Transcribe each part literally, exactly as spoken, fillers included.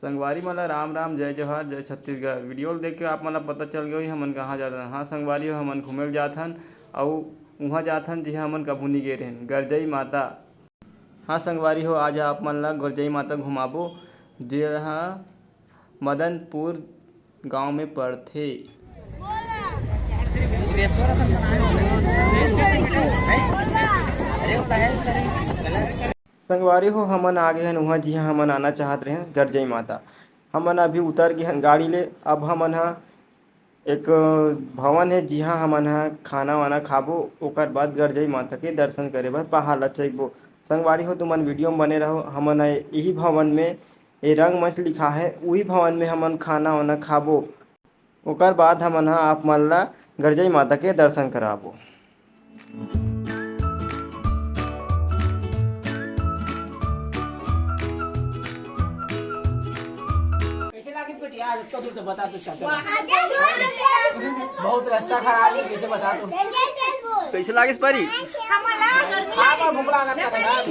संगवारी मन ला राम राम, जय जोहार, जय छत्तीसगढ़। वीडियो ल देख के आप मन ला पता चल गई हमन कहाँ जात हन। हाँ संगवारी हो, हमन घूमे ल जात हन, अउ उहाँ जात हन जिहाँ हमन कभू नहीं गए रहेन, गरजई माता। हाँ संगवारी हो, आज आप मन ला गरजई माता घुमाबो, जे हा मदनपुर गांव में पड़थे। संगवारी हो, हमन आ गए हन उहाँ जिहाँ हमन आना चाहत रहेन, गरजई माता। हमन अभी उतर गए हन गाड़ी ले। अब हमन ह एक भवन हे, जिहाँ हमन ह खाना वाना खाबो, ओकर बाद गरजई माता के दर्शन करे बर पहाड़ ला चघबो। संगवारी हो, तुमन वीडियो में बने रहो। हमन ह यही भवन में, ये रंगमंच लिखा है, उही भवन में हमन खाना वाना खाबो। ओकर बाद हमन ह आप मन ला गरजई माता के दर्शन कराबो। कैसे लागिस बेटी? आज तो दूर तो बता तो चाचा। बहुत रास्ता खराब है, कैसे बता तो? कैसे लागिस परी? खाबा भूख लागत है ना।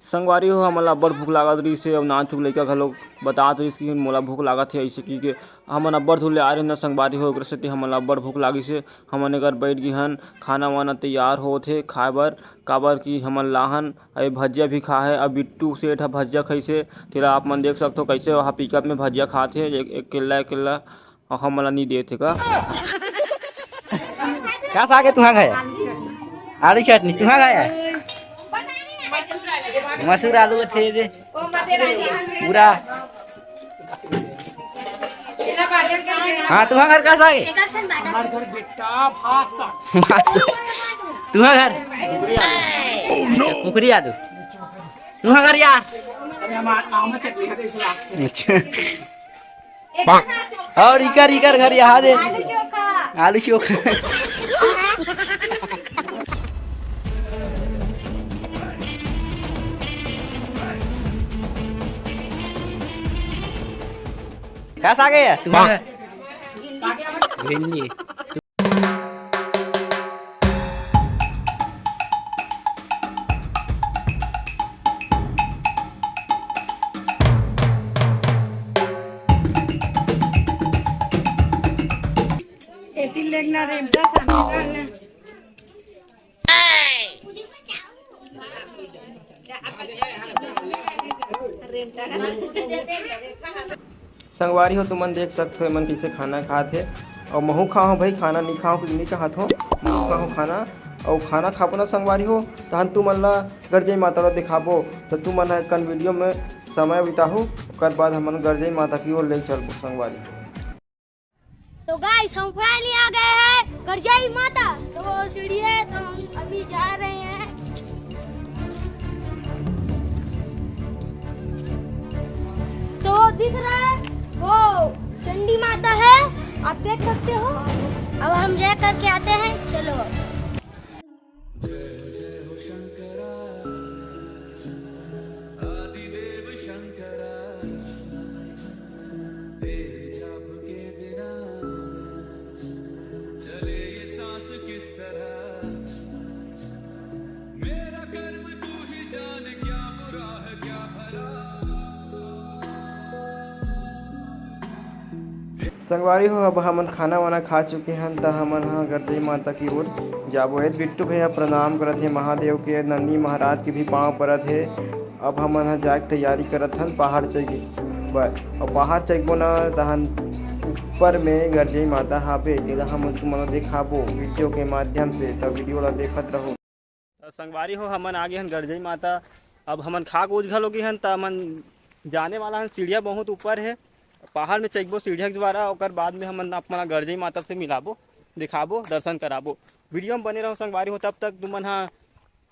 संगवारी हो, हमन ला अब्बड़ भूख लागत रहिस हे, अउ नानचुक लइका घलो बतात रहिस कि मोला भूख लागत हे, अइसे कहिके। हमन अब्बड़ दूर ले आए रहेन ना संगवारी हो, ओकरे सेती हमन ला अब्बड़ भूख लागिस हे। हमन एकर बइठ गे हन, खाना वाना तैयार होत हे खाए बर, काबर कि हमन लाहन, अउ भजिया भी खा हे। अब बिट्टू सेठ ह भजिया खाइस हे, तेला आप मन देख सकथो, कइसे वहाँ पिकअप में भजिया खात हे, एक, एक केला, एक केला। अउ हमन ला नी देत हे का? का साग हे तुँहर घर? आलू चटनी। तुँहर घर? मसूर आलू थे दे। पूरा। हाँ, तुँहर घर का साग हे? हमार घर बेटा भात साग। तुँहर घर? अच्छा, कुकरी आलू। तुँहर घर यार? अरे हमार आम चटनी है, तो इसे लागथे। अच्छा। अउ इकर, इकर घर यहाँ दे। आलू चोखा। आलू चोखा। का साग हे? भिंडी। एती लेगना रेमटा सामने। संगवारी हो, तुमन देख सकथो, एमन कइसे खाना खात हे। अउ महू खाहूँ भाई, खाना नी खाहूँ कि नी कहत हों, महू खाहूँ खाना। अउ खाना खाबो ना संगवारी हो, तहन तुमन ला गरजई माता ला दिखाबो। त तुमन ह कन वीडियो में समय बिताहू, ओकर बाद हमन गरजई माता की ओर ले चलबो संगवारी हो। तो गाइस, हम फाइनली आ गए हैं गरजई माता। तो वो सीढ़ी है, तो हम अभी जा रहे हैं। तो वो दिख रहा है, वो चंडी माता है, आप देख सकते हो। अब हम जा करके आते हैं, चलो। संगवारी हो, अब हमन खाना वाना खा चुके हन, त हमन ह गरजई माता की ओर जाबो। ए बिट्टू भैया प्रणाम करत हे महादेव के, नन्नी महाराज के भी पाँव परत हे। अब हमन ह जाए के तैयारी करत हन पहाड़ चघे बर। अउ पहाड़ चघबो न, तहन ऊपर में गरजई माता हावे, जेला हमन तुमन ल देखाबो वीडियो के माध्यम से, त वीडियो ला देखत रहो। त संगवारी हो, हमन आ गे हन गरजई माता। अब हमन खा के उजघल हो गे हन, त हमन जाने वाला हन। सीढ़िया बहुत ऊपर हे, पहाड़ में चघबो सीढ़िया के द्वारा, ओकर बाद में हमन आप मन ला गरजई माता से मिलाबो, दिखाबो, दर्शन कराबो। वीडियो में बने रहो संगवारी हो। तब तक तुमन ह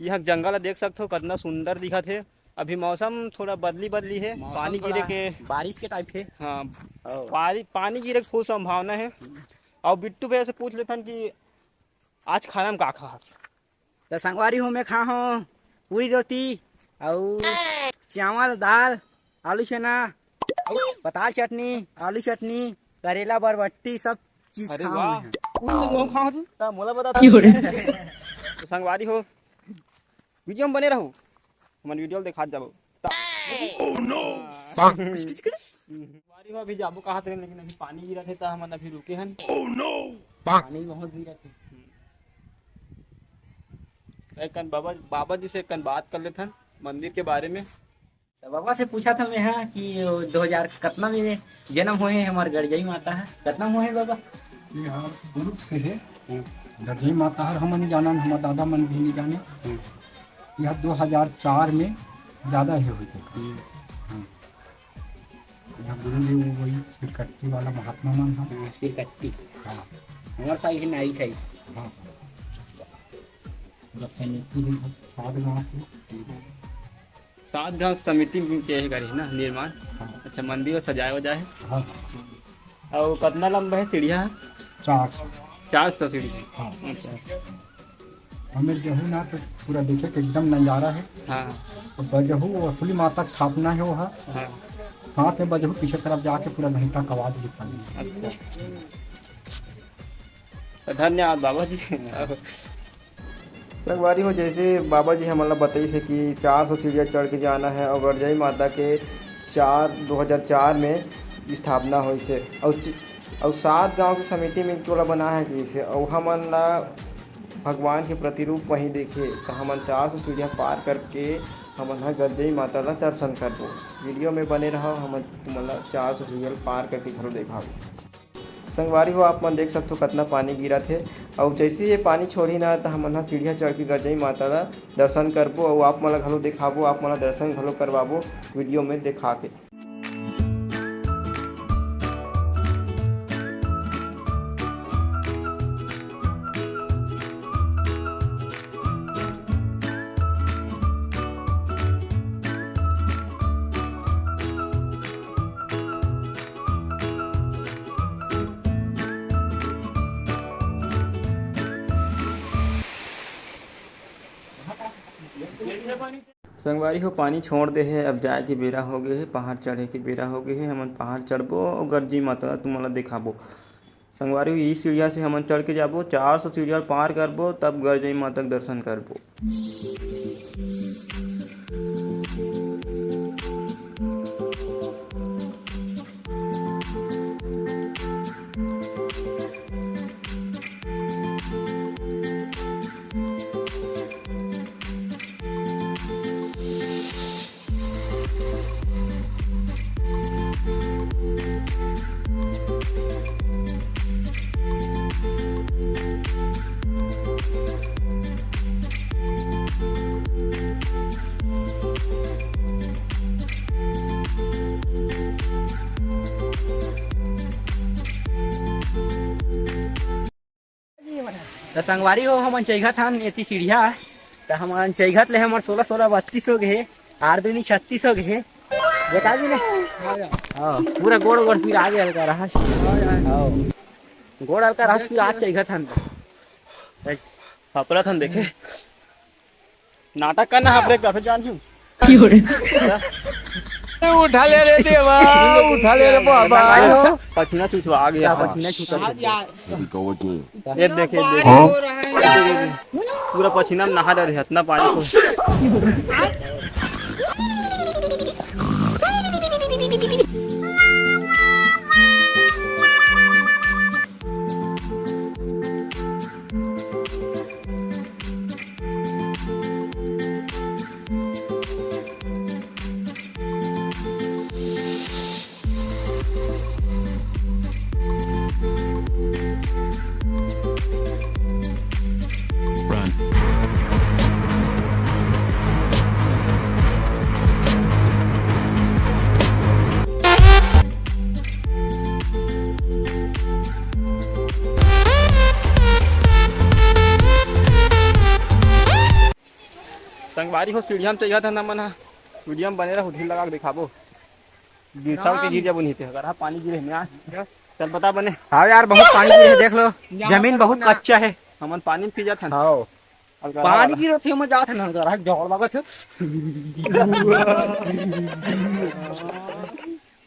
यहाँ जंगल ला देख सकथो, कतना सुंदर दिखत हे। अभी मौसम थोड़ा बदली बदली हे, मौसम पानी गिरे थोड़ा के, बारिश के टाइप हे। हाँ, ओ। पानी, पानी गिरे के फुल संभावना हे। अउ बिट्टू भैया से पूछ लेथन कि आज खाना में का खाहस? त संगवारी हो, मैं खाहूँ पूरी रोटी अउ चावल, दाल, आलू चना, पताल चटनी, आलू चटनी, करेला, बरबट्टी, सब चीज अरे खाहूँ वाह। मैं। पूरी रोटी खाहूँ जी। त मोला बता। तो संगवारी हो, वीडियो में बने रहो। हमन वीडियो ल देखात जाबो। ता- संगवारी हो, अभी जाबो कहात रहेन, लेकिन अभी पानी गिरत हे, त हमन अभी रुके हन। पानी बहुत गिरत हे। एक कन बाबा, बाबा जी से एक कन बात कर लेथन मंदिर के बारे में। त बाबा से पूछा था मैं, हाँ, कि दो हजार कतना में जन्म होए हे हमर गरजई माता ह, कतना में होए हे बाबा? ये हर पुरुष के हे, गरजई माता हर हमन नहीं जानन, हमर दादा मन भी नहीं जाने। यह दो हजार चार में ज्यादा हे होई थे। हाँ। यह गुरुदेव वही सिरकट्टी वाला महात्मा मन ह। हाँ, सिरकट्टी। हाँ। हमर साइड ही नाई साइड। हाँ। पूरा समिति भी सात गांव के। सात गांव समिति के हे करे ना निर्माण। हाँ। अच्छा, मंदिर सजाए वजाए हे। हाँ। अउ कतना लंबा हे सीढ़िया? चार सौ। चार सौ सीढ़ी हे। हाँ। अच्छा। हमें जहू ना तो पूरा देखे के एकदम नजारा हे। हाँ। तो बजहू असली माता के स्थापना हे वो हा। हाँ। हाथ में बजहू पीछे तरफ जाके पूरा घंटा का आवाज निकल। अच्छा। तो धन्यवाद बाबा जी। संगवारी हो, जैसे बाबा जी हमन ला बताइस हे कि चार सौ सीढ़िया चढ़ के जाना हे अउ गरजई माता के चार, दो हजार चार में स्थापना होइस हे अउ चि-, अउ सात गांव के समिति मिलके ओला बनाए हे कहिस हे अउ हमन ला भगवान के प्रतिरूप वहीं देखे, त हमन चार सौ सीढ़िया पार करके हमन ह गरजई माता ला दर्शन करबो। वीडियो में बने रहव, हमन तुमन ला चार सौ सीढ़िया पार करके घलो देखाबो। संगवारी हो, आप मन देख सकथो कतना पानी गिरत हे, अउ जैसे ये पानी छोड़ही ना, त हमन ह सीढ़िया चढ़ के गरजई माता ला दर्शन करबो, अउ आप मन ला घलो देखाबो, आप मन ला दर्शन घलो करवाबो वीडियो में देखा के। संगवारी हो, पानी छोड़ दे हे, अब जाए के बेरा हो गए हे, पहाड़ चढ़े के बेरा हो गए हे। हमन पहाड़ चढ़बो अउ गरजई माता ला तुमन ला देखाबो। संगवारी हो, ई सीढ़िया से हमन चढ़ के जाबो, चार सौ सीढ़िया पार करबो, तब गरजई माता के दर्शन करबो। त संगवारी हो, हमन चइघत हन एती सीढ़िया। त हमन चइघत ले हमर सोलह सोलह बत्तीस हो गए हे, आठ दूनी छत्तीस हो गए हे। बता दी ना। हाँ, पूरा गोड़ गोड़ फिर आगे हल्का रहा। हाँ, गोड़ हल्का रहा फिर आज चइघत हन। देख, हपरत हन देखे। नाटक करना है, ब्रेक का फिर जान क्यों? ए, उठा ले रे देवा, उठा ले रे बाबा। भाई हो, पसीना छुटवा आ गया। पसीना छूटा। ये देखे, ये देखे। पूरा पसीना में नहा रहे, इतना पानी को। संगवारी हो, सीढ़िया में चढ़त हन हमन ह। वीडियो में बने रहो, ढील लगा के दिखाबो। गिरसाव के गिर जाबो नहीं ते, अगर हाँ पानी गिरे में आज। चल बता बने। हाँ यार, बहुत पानी गिरे, देख लो, जमीन बहुत कच्चा है। हमन पानी में पी जात हन। हाँ। अब गरहा पानी वाला। गिरत हे, मैं जात हन, गरहा जड़ लागत हे।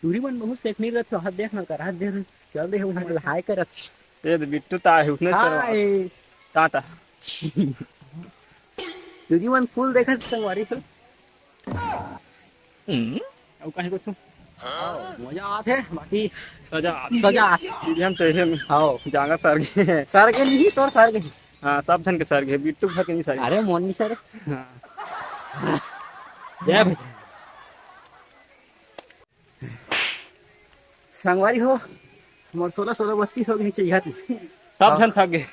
टूरी मन बहुत सेकनी रहत हे, हाथ देख ना कर, हाथ देख, चल दे, हम हाय करत। ये तो बिट्टू ता है, उसने करवा। हाय। टाटा। टूरी मन फूल देखत संगवारी हो। अउ कहीं कुछ? मजा आथे, बाकी सजा आथे। सजा आथे। सीढ़िया में तो एहे में हाँ। जांगर सर गे। सर गे नहीं, तोर सर गे। हाँ, सब झन के सर गे, बिट्टू भर के नहीं सर गे। अरे, मोर नहीं सर। हाँ। जय भैया। संगवारी हो, मोर सोलह, सोलह बत्तीस हो गए, चाहिए थी। सब हाँ। झन थक गए,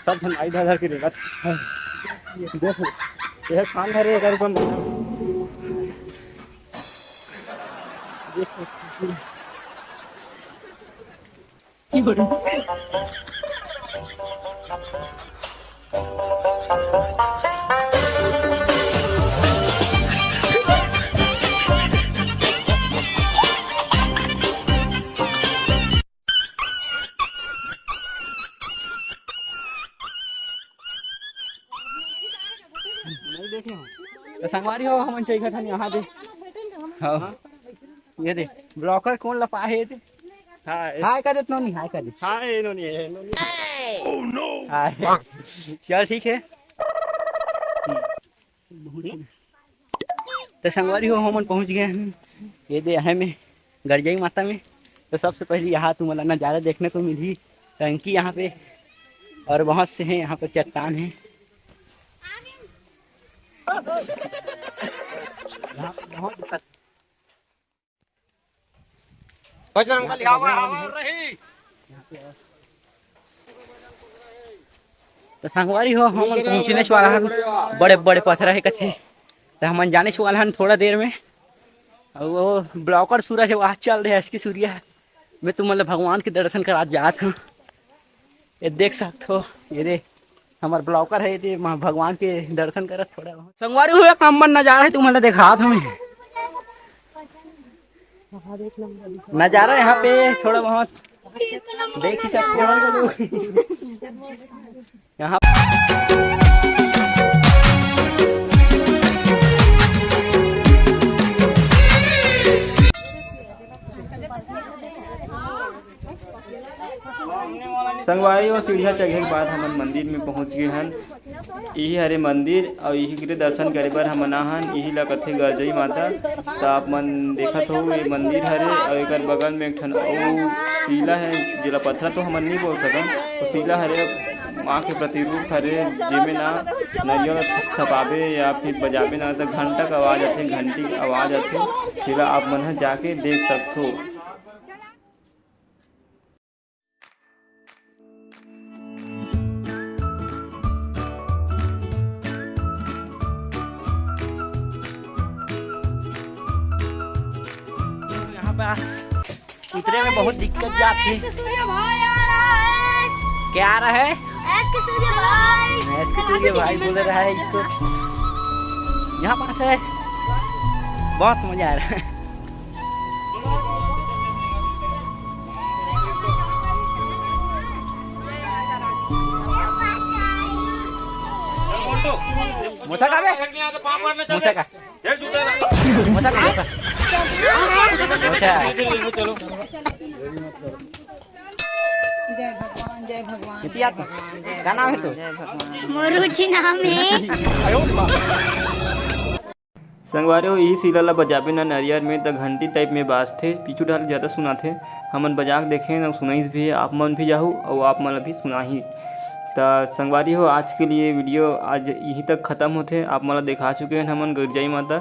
सब झन आई धर धर के देखत। देख, यह खान धरे, एकर ऊपर देख। नहीं देखे हो। तो संगवारी हो, हमन चइखा थन यहाँ दे। हाँ। ये दे, ब्लॉकर कौन लपा है ये दे? हाँ, ये हाय कर दे, नोनी, हाय कर दे। हाँ, ये नोनी है, नोनी। हाय। चल, ठीक है। तो संगवारी हो, हमन पहुँच गए हैं ये दे, है में गरजई माता में। तो सबसे पहले यहाँ तुम नज़ारा देखने को मिली, टंकी यहाँ पे, और बहुत से हैं यहाँ पर, चट्टान है। यहाँ पे बहुत बजरंग बली हवा, हवा रही। तो संगवारी हो, हमन पहुँचने वाला हन, बड़े बड़े पथरा हे कथे, तो हमन जाने वाला हन थोड़ा देर में। और वो ब्लॉकर सूरज है, वहाँ चल रहे हैं, इसकी सूर्य है। मैं तुम मतलब भगवान के दर्शन करा जात हूँ। ये देख सकते हो, ये दे हमार ब्लॉकर है, ये दे म-, भगवान के दर्शन करत थोड़ा बहुत। संगवारी हो, एक नंबर नज़ारा है, तुम्हारा दिखात हूँ मैं। नज़ारा यहाँ पे थोड़ा बहुत देख ही सकते हो। यहाँ संगवारी हो, सीढ़िया चढ़े के बाद हमन मंदिर में पहुंच गए हन। इही हरे मंदिर, अउ इही के दर्शन करे बर हमन आहन। इही ला कथे गरजई माता। त आप मन देखत हो, ये मंदिर हरे, अउ एकर बगल में एक ठन अउ शिला है, जेला पथरा तो हमन नहीं बोल सकन, तो शिला हरे, माँ के प्रतिरूप हरे, जेमे ना नरियल थपाबे या फिर बजाबे ना, तो घंटा का आवाज आथे, घंटी के आवाज आथे। तेला आप मन ह जाके देख सकथो। यहाँ पे उतरे में बहुत दिक्कत जात है। एस के सूर्य भाई आ रहा है। क्या आ रहा है? एस के सूर्य भाई। एस के सूर्य भाई बोल रहा है इसको। यहाँ पास है, बहुत मजा आ रहा है। मोसा का बे? मोसा का? मोसा का, मोसा। मोसा। जय भगवान, जय भगवान। किती आत्मा? का नाम है तू? मोरू जी नाम है। संगवारी हो, इही शिला ला बजाबे ना नरियर में, त घंटी टाइप में बाजथे, पीछू डाल ज्यादा सुनाथे। हमन बजा के देखे न, सुनाइस भी, आप मन भी जाहू अउ आप मन ला भी सुनाही। त संगवारी हो, आज के लिए वीडियो आज यहीं तक खत्म होथे। आप मन ला देखा चुके हैं हमन गरजई माता।